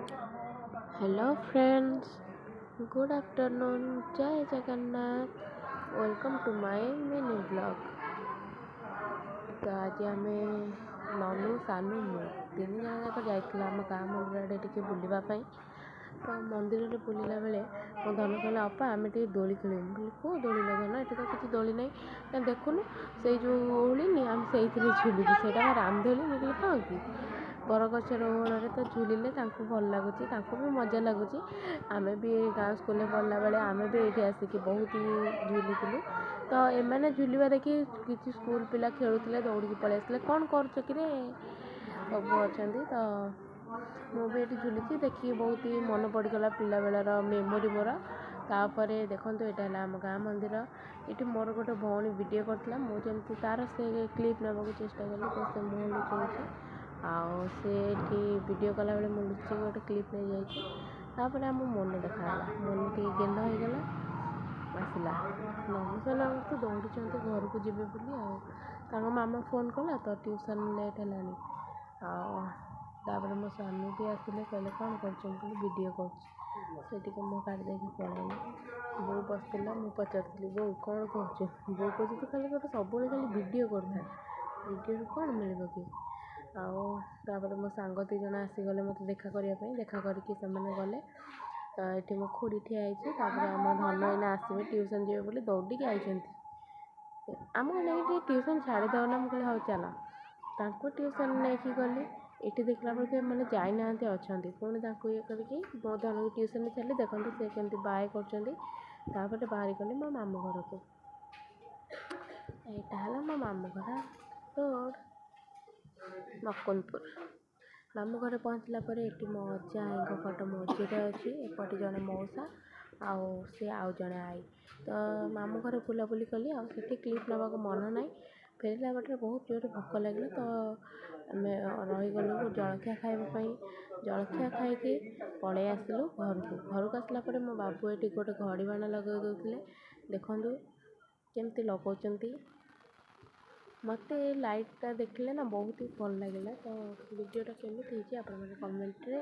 Hello friends, good afternoon, Jay Jagannath. Welcome to my mini vlog. ତ ଆଜି ଆମେ ନନୁ, ସାନୁ, ମୁଁ ତିନି ଜଣ ଯାକ ଯାଇଥିଲୁ ଆମ ଗାଁ ମନ୍ଦିର ଆଡ଼େ ଟିକେ ବୁଲିବା ପାଇଁ। ତ ମନ୍ଦିରରେ ବୁଲିଲା ବେଳେ ମୋ ଧନ କହିଲା, ଅପା, ଆମେ ଟିକେ ଦୋଳି ଖେଳିବୁ। ମୁଁ କହିଲି, କେଉଁ ଦୋଳି ଲୋ ଧନ? ଏଠି ତ କିଛି ଦୋଳି ନାହିଁ। ନା, ଦେଖୁନୁ, ସେଇ ଯେଉଁ ଓହଳିନି, ଆମେ ସେଇଥିରେ ଝୁଲିବୁ। ସେଇଟା ବା ରାମଦୋଳି। ମୁଁ କହିଲି, ହଁ କି? ବରଗଛର ଓହଳରେ ତ ଝୁଲିଲେ, ତାଙ୍କୁ ଭଲ ଲାଗୁଛି, ତାଙ୍କୁ ବି ମଜା ଲାଗୁଛି। ଆମେ ବି ଗାଁ ସ୍କୁଲରେ ପଢ଼ିଲା ବେଳେ ଆମେ ବି ଏଇଠି ଆସିକି ବହୁତ ଝୁଲିଥିଲୁ। ତ ଏମାନେ ଝୁଲିବା ଦେଖି କିଛି ସ୍କୁଲ ପିଲା ଖେଳୁଥିଲେ, ଦୌଡ଼ିକି ପଳେଇ ଆସିଲେ, କ'ଣ କରୁଛ କିରେ? ସବୁ ଅଛନ୍ତି। ତ ମୁଁ ବି ଏଠି ଝୁଲିଛି, ଦେଖିକି ବହୁତ ହି ମନେ ପଡ଼ିଗଲା ପିଲାବେଳର ମେମୋରି ମୋର। ତାପରେ ଦେଖନ୍ତୁ, ଏଇଟା ହେଲା ଆମ ଗାଁ ମନ୍ଦିର। ଏଠି ମୋର ଗୋଟେ ଭଉଣୀ ଭିଡ଼ିଓ କରିଥିଲା। ମୁଁ ଯେମିତି ତା'ର ସେ କ୍ଲିପ୍ ନେବାକୁ ଚେଷ୍ଟା କଲି, ତ ସେ ମୁହଁ ଲୁଚଉଛି ଆଉ ସେ ଏଠି ଭିଡ଼ିଓ କଲାବେଳେ ମୁଁ ଲୁଚିକି ଗୋଟେ କ୍ଲିପ୍ ନେଇଯାଇଛି। ତାପରେ ଆମ ମନୁ ଦେଖାଗଲା। ମନୁ ଟିକେ ଗେଲ ହେଇଗଲା, ଆସିଲା। ନନୁ ସାନୁ ତ ଦୌଡ଼ୁଛନ୍ତି ଘରକୁ ଯିବେ ବୋଲି, ଆଉ ତାଙ୍କ ମାମା ଫୋନ୍ କଲା ତ ଟ୍ୟୁସନ୍ ଲେଟ୍ ହେଲାଣି। ଆଉ ତାପରେ ମୋ ସ୍ୱାମୀ ବି ଆସିଲେ, କହିଲେ, କ'ଣ କରୁଛ? ମୁଁ କହିଲି, ଭିଡ଼ିଓ କରୁଛି। ସେ ଟିକେ ମୁହଁ କାଢ଼ି ଦେଇକି ପଳେଇଲେ। ବୋଉ ବସିଥିଲା, ମୁଁ ପଚାରୁଥିଲି, ବୋଉ, କ'ଣ କରୁଛୁ? ବୋଉ କହୁଛି, ତୁ ଖାଲି ଗୋଟେ ସବୁବେଳେ ଖାଲି ଭିଡ଼ିଓ କରୁଥା, ଭିଡ଼ିଓରୁ କ'ଣ ମିଳିବ କି? ଆଉ ତାପରେ ମୋ ସାଙ୍ଗ ଦୁଇ ଜଣ ଆସିଗଲେ ମୋତେ ଦେଖା କରିବା ପାଇଁ। ଦେଖା କରିକି ସେମାନେ ଗଲେ। ତ ଏଠି ମୋ ଖୁଡ଼ି ଠିଆ ହେଇଛି। ତାପରେ ଆମ ଧନ ଏଇନା ଆସିବେ ଟ୍ୟୁସନ୍ ଯିବେ ବୋଲି, ଦୌଡ଼ିକି ଆଇଛନ୍ତି, ଆମକୁ ନେଇକି ଟିକେ ଟ୍ୟୁସନ୍ ଛାଡ଼ିଦେବ ନା। ମୁଁ କହିଲି, ହଉ ଚାଲ। ତାଙ୍କୁ ଟ୍ୟୁସନ୍ ନେଇକି ଗଲି। ଏଠି ଦେଖିଲା ବେଳକୁ ଏମାନେ ଯାଇନାହାନ୍ତି, ଅଛନ୍ତି। ପୁଣି ତାଙ୍କୁ ଇଏ କରିକି ମୋ ଧନକୁ ଟ୍ୟୁସନ୍ରେ ଛାଡ଼ିଲି। ଦେଖନ୍ତୁ, ସେ କେମିତି ବାଏ କରୁଛନ୍ତି। ତାପରେ ବାହାରି ଗଲି ମୋ ମାମୁଁ ଘରକୁ। ଏଇଟା ହେଲା ମୋ ମାମୁଁ ଘର ରୋଡ଼, ମକନପୁର। ମାମୁଁ ଘରେ ପହଞ୍ଚିଲା ପରେ ଏଠି ମୋ ଅଜା ଆଈଙ୍କ ଫଟୋ ମଝିରେ ଅଛି। ଏପଟେ ଜଣେ ମଉସା ଆଉ ସେ ଆଉ ଜଣେ ଆଈ। ତ ମାମୁଁ ଘରେ ବୁଲାବୁଲି କଲି, ଆଉ ସେଠି କ୍ଲିପ୍ ନେବାକୁ ମନ ନାହିଁ। ଫେରିଲା ବାଟରେ ବହୁତ ଜୋରରେ ଭୋକ ଲାଗିଲା, ତ ଆମେ ରହିଗଲୁ ଜଳଖିଆ ଖାଇବା ପାଇଁ। ଜଳଖିଆ ଖାଇକି ପଳେଇ ଆସିଲୁ ଘରକୁ। ଘରକୁ ଆସିଲା ପରେ ମୋ ବାବୁ ଏଠି ଗୋଟେ ଘଡ଼ି ବାଣ ଲଗାଇ ଦେଉଥିଲେ। ଦେଖନ୍ତୁ କେମିତି ଲଗାଉଛନ୍ତି। ମୋତେ ଏ ଲାଇଟ୍ଟା ଦେଖିଲେ ନା ବହୁତ ହି ଭଲ ଲାଗିଲା। ତ ଭିଡ଼ିଓଟା କେମିତି ହେଇଛି, ଆପଣମାନେ କମେଣ୍ଟରେ